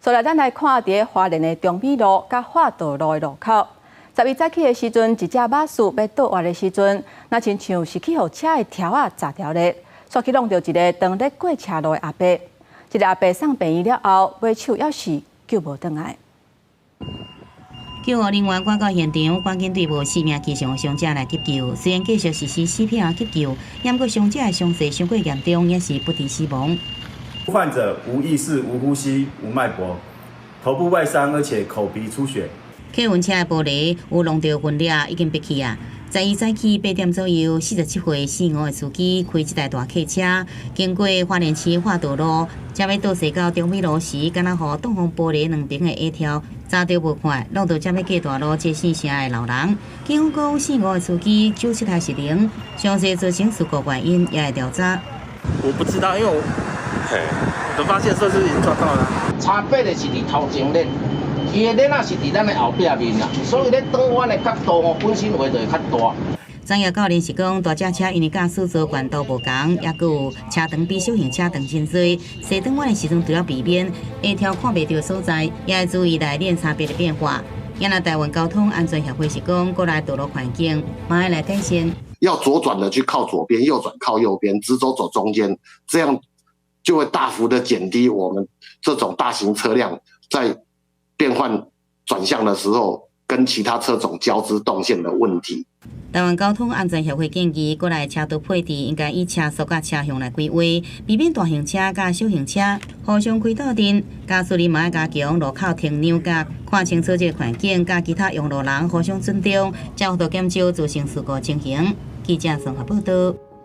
所來，咱來看佇花蓮的中美路佮化道路的路口。11早起的時陣，一隻馬術欲倒彎的時陣，若親像是去予車的柱仔砸著咧，煞去挵著一个當咧過車路的阿伯。這个阿伯送病院了後，尾手猶是救無轉來。救護人員趕到現場，趕緊對無性命跡象的傷者來急救。雖然繼續實施 CPR 急救，毋過傷者的傷勢傷過嚴重，也是不治死亡。患者無意識、無呼吸、無脈搏，頭部外傷，而且口鼻出血。客運車的玻璃有挵著分裂，已經閉去啊！12早起8點左右，47歲姓吳的司機開這台大客車，經過花蓮市化道路，才欲倒駛到中美路時，敢若予擋風玻璃兩邊的下柱砸著無看，挵著才欲過大路這姓謝的老人。警方講，姓吳的司機酒測失靈，詳細造成事故原因也會調查。我不知道，因為我等發現的時候就已經撞到了。差別的是佇頭前輪。伊的輪仔是佇咱的後壁面啦，所以咧轉彎的角度吼，本身話就會較大。專業教練是講，大隻車因為駕駛座懸度無仝，抑閣有車長比小型車長真濟，踅轉彎的時陣除了避免下柱看袂著所在，也會注意內輪差別的變化。也若台灣交通安全協會是講，國內道路環境嘛愛來改善。要左轉的去靠左邊，右轉靠右邊，直走走中間，這樣就會大幅的減低我們這種大型車輛在變換轉向的時候，跟其他車種交織動線的問題。台灣交通安全協會建議，國內車道配置應該以車速佮車向來規劃，避免大型車佮小型車互相開鬥陣。駕駛人嘛愛加強路口停讓佮看清楚這个環境，佮其他用路人互相尊重，才有度減少造成事故情形。記者綜合報道。